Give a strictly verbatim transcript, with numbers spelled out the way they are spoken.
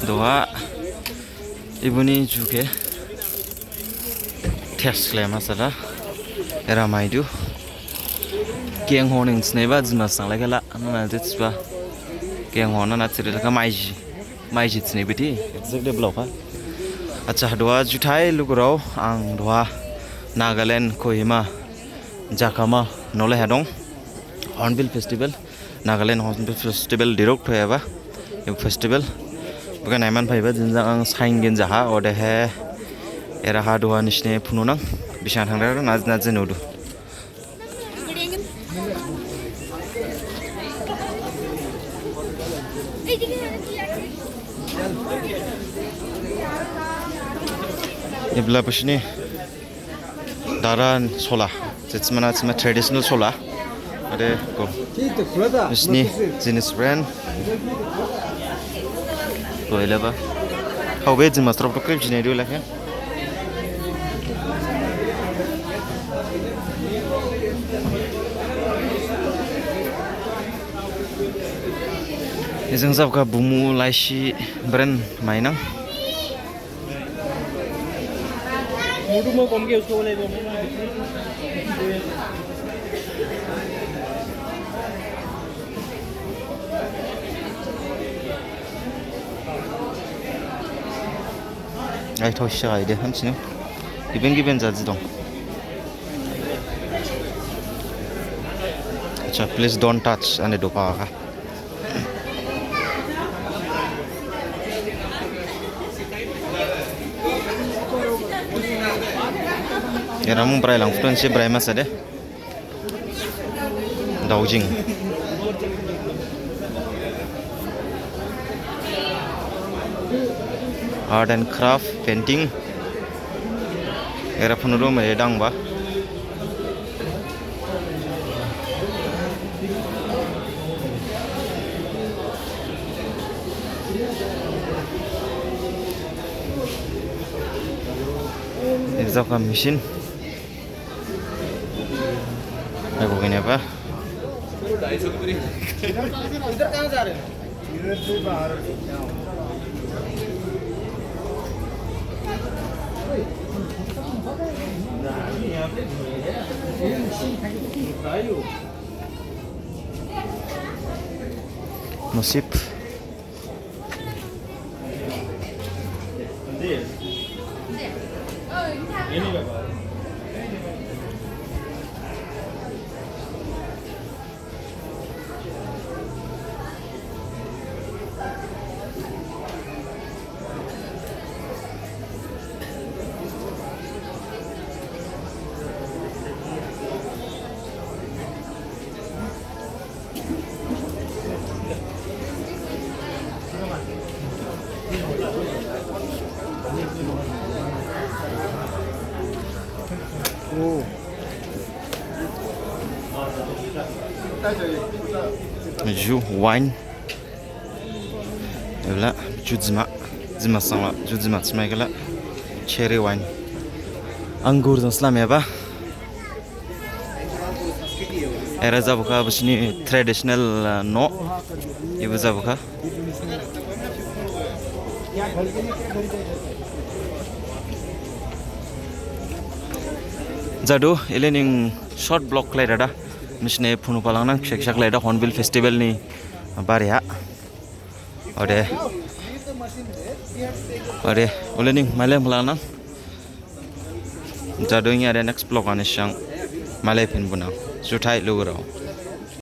Duha ibuni ju khe test khlaima sala era maidu. Keng honing snaiba jima sanglai khala nana jitsba. Keng hona na thiri lakha maiji. Maiji snaibi thi exactly blokha. Acha, duha juthai lugurao, ang duha Nagaland Kohima Jakhama nolai ha dong. Hornbill Festival, Nagaland Hornbill Festival dirok thoyaba. Ebo festival. Bukan naiman phaiba jinjang ang saingin jaha, odehe era ha duha nisne phununang. Bisang thangdara naj naj nudu. Ibla bisni dara sola, jitsmana jitsma traditional sola. Ade ko. Bisni jinis brand. Ko ilaba. Hau be jima strop to krip jine du lakhe. Ejang jabkha bumu laisi brand mainang. Ai thao sisa ai de hamsini. Gibin gibin jaji dong. Acha, please don't touch ani dopha kha. Era mung brai lang phuton se brai masa de. Daojing. Art and craft, painting. Era phunu rum e dangba. Exam machine. Ago gini apa? Nasib. Ju wine. Ebla ju jima, jima sangla, ju jima smaikala cherry wine. Angur jang slamyaba. Era jabukha bisini traditional, uh, no. Ibu jabukha. Jadu, ile ning short vlog khlai dada. Misne phunu phalang nang khisa khisa khlai da Hornbill Festival ni bariha. Ode. Ode, ule ning mailai phalang nang. Jadu ing ade next vlog ani sang mailai phin bunang. Juthai lugurao.